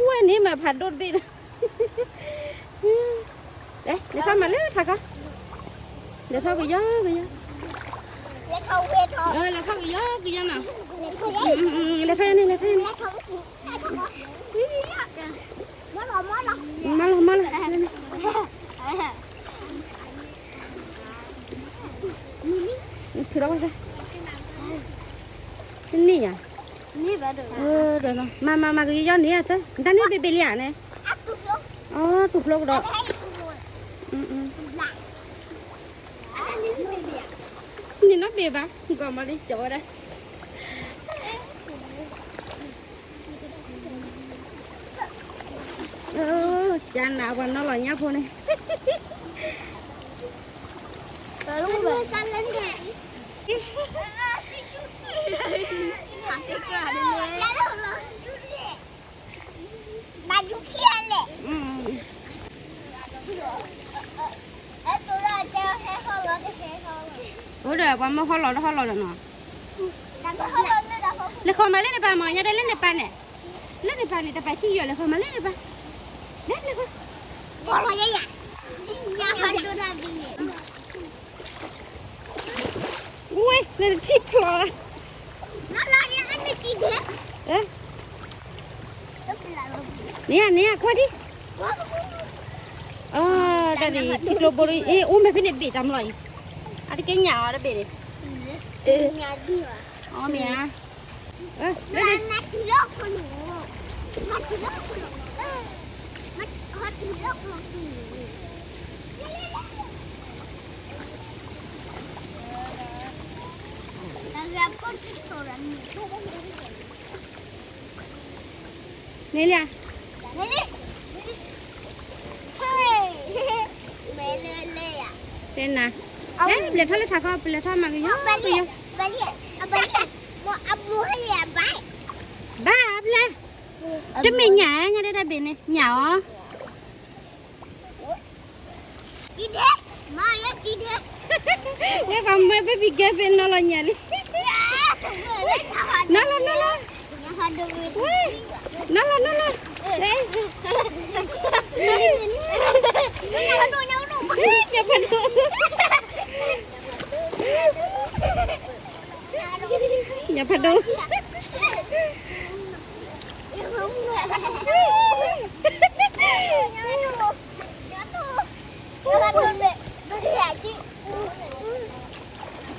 ဝဲန့ၣ်မၤဖးဒိၣ်တဘ့ၣ်ဒီး, လဲၤထီၣ်မၤလၢထးခီ, လဲၤထီၣ်ကယီကယီ, လဲၤထီၣ်ကယီကယီနီၤ, လဲၤထီၣ်န့ၣ် လဲၤထီၣ်န့ၣ်, မၤလီၤမၤလီၤ, ထုးထီၣ်ဝဲစ့ၢ်, န့ၣ်ယၤ, မၤမၤမၤကယီန့ၣ်အသၢ, တၢ်န့ၣ်ဘ့ၣ်ဘ့ၣ်လံဧါန့ၣ်, အတူၢ်ဖျိကဒီး, န့ၣ်နီၣ်ဘ့ၣ်ဘၣ်, ကီၢ်မၤလံကၠီဝဲဒၣ် ကၢနၤပှၤနီၢ်လီၤညါဖိန့ၣ်, အိၣ်ဒီးပှၤမ့ၢ်ဟီၣ်လီၤတဟီၣ်လီၤဒီးနီၤ, လဲၤဃီမၤလၢနပၢ်မ့ၢ်ညါတဲလၢနပၢ်န့ၣ်, လၢနပၢ်န့ၣ် တပာ်ဆံၣ်ယီၤလဲၤဃီမၤလၢနပၢ်, လဲၤလဲၤဃီ, ဝဲ နတထံၣ်ဖျိး, န့ၣ်ဧါန့ၣ်ဧါခွါဒံ, တၢ်ဒ်ထံကျိဘိအံၤ အိၣ်မ့ၢ်ဖဲန့ၣ်တဘ့ၣ်တၢ်မလီၤအံၤ, အတက့ၢ်ညၣ်အီၤတဘ့ၣ်န့ၣ်, အီၣ်မ့ၢ်ဧါ န့ၣ်လံ, တဲနၤ, လဲၤထီၣ်လၢထးခီ ပလဲၤထီၣ်မၤကယီကယီ, ဘၣ်ဖျဲၣ်, တမ့ၢ်ညၣ်ညါဒဲတၢ်ဘ့ၣ်န့ၣ် ညၣ်အီၤ ဝဲပှၤမွဲဘဲဘံကဲဖဲနီၢ်လီၤညါလံ, နီၢ်လီၤနီၢ်လီၤ, နီၢ်လီၤနီၢ်လီၤ, ညၣ်ဖးဒိၣ်, ညၣ်ဖးဒိၣ် န့ၣ်ဧါ, မ့ၢ်တန့ၢ်ဘၣ်လဲၤထီၣ်ဟီ. လဲၤ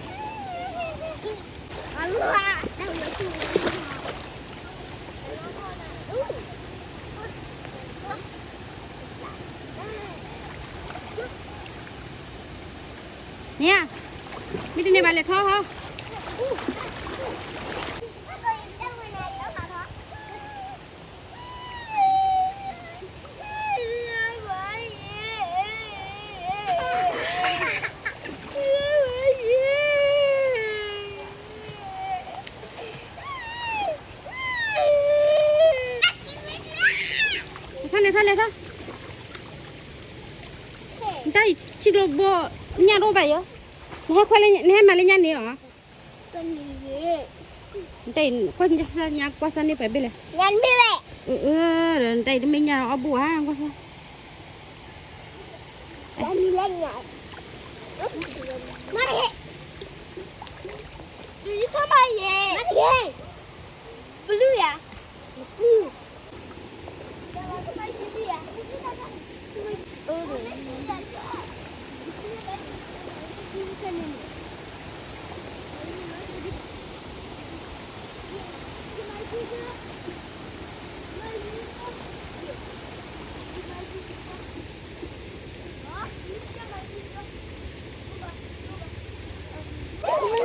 ထီၣ်လဲၤထီၣ်လဲၤထီၣ်, တၢ်အံၤထံကျိဘိ ညၣ်တအိၣ်ဘၣ်ယီၤ, နဟဲခွဲးလၢ နဟဲမၤလၢညၣ်န့ၣ်အီၤ, တၢ်အံၤ ကွၢ်စၢ်ညါ ကွၢ်စၢ်န့ၣ်ပှဲၤဘ့ၣ်လဲၣ်, တၢ်အံၤတမ့ၢ်ညၣ်အီၣ်ဘိဧါ ကွၢ်စၢ်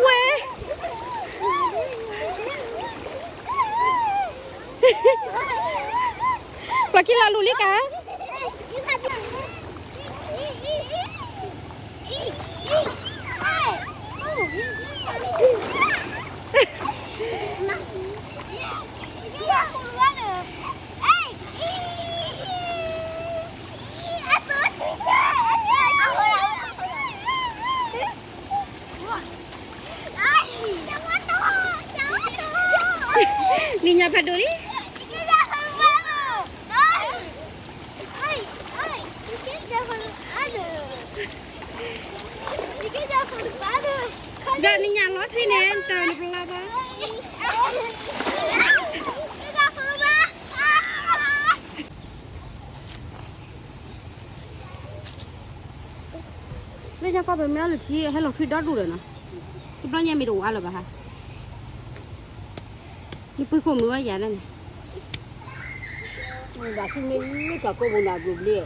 ဝဲ ပှၤခံလီၤလူၤလံကါ န ညါဖးဒိၣ်လံ. ဒီးနညၣ်လီၤထွံန့ၣ် တၢ်နပလီၢ်ဘၣ်. လၢညါကီၢ်ပမ့ၢ်အီၣ်လၢထံ ဟဲလီၤထွံဒီဒူၣ်ဒီးနီၤ, တဘျီညါမ့ၢ်တဝါလၢၤဘၣ်ဟါ, နပှ့ၤခိၣ်မုာ်ဝဲယၤန့ၣ်, ဘၣ်သုမ့ၢ်လၢတၢ်ကိးပူၤန့ၣ် အဘျုးဘျ့,